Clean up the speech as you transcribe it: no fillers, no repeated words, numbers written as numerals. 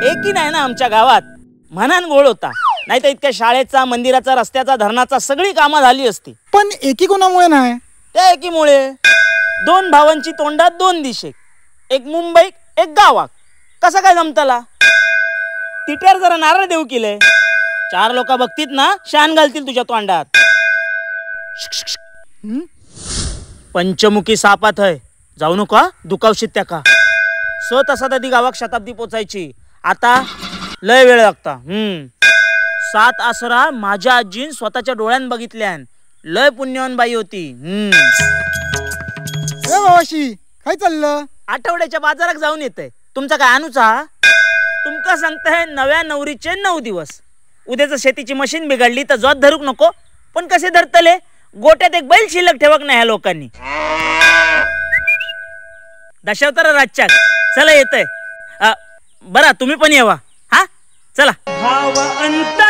एकी नाही ना आमच्या गावात म्हणान गोळ होता, नाही तर इतक्या शाळेचा, मंदिराचा, रस्त्याचा, धरणाचा सगळी कामं झाली असती. पण एकी कोणामुळे नाही? त्या एकीमुळे. दोन भावांची तोंडात दोन दिशे, एक मुंबईत एक गावात, कसं काय जमतला? तिट्यार जरा नारळ देऊ केले, चार लोक बघतीत ना शान घालतील तुझ्या तोंडात. पंचमुखी सापात है, जाऊ नका दुखावशीत त्या का. स तासात आधी गावाक शताब्दी पोचायची, आता लय वेळ लागता. 7 आसरा माझ्या आजीन स्वतःच्या डोळ्यान बघितल्यान, लय पुण्यवान बाई होती. मावशी काय चाललं? आठवड्याच्या बाजारात जाऊन येते. तुमचा काय आणूचा? तुमका सांगताय नव्या नवरीचे 9 दिवस. उद्याच शेतीची मशीन बिघडली तर जोत धरूक नको, पण कसे धरतले? गोट्यात एक बैल शिल्लक ठेवक नाही ह्या लोकांनी. दशावतारा रातच्या चला येतय. बरा तुम्ही पण येवा. हा चला. भाव अंत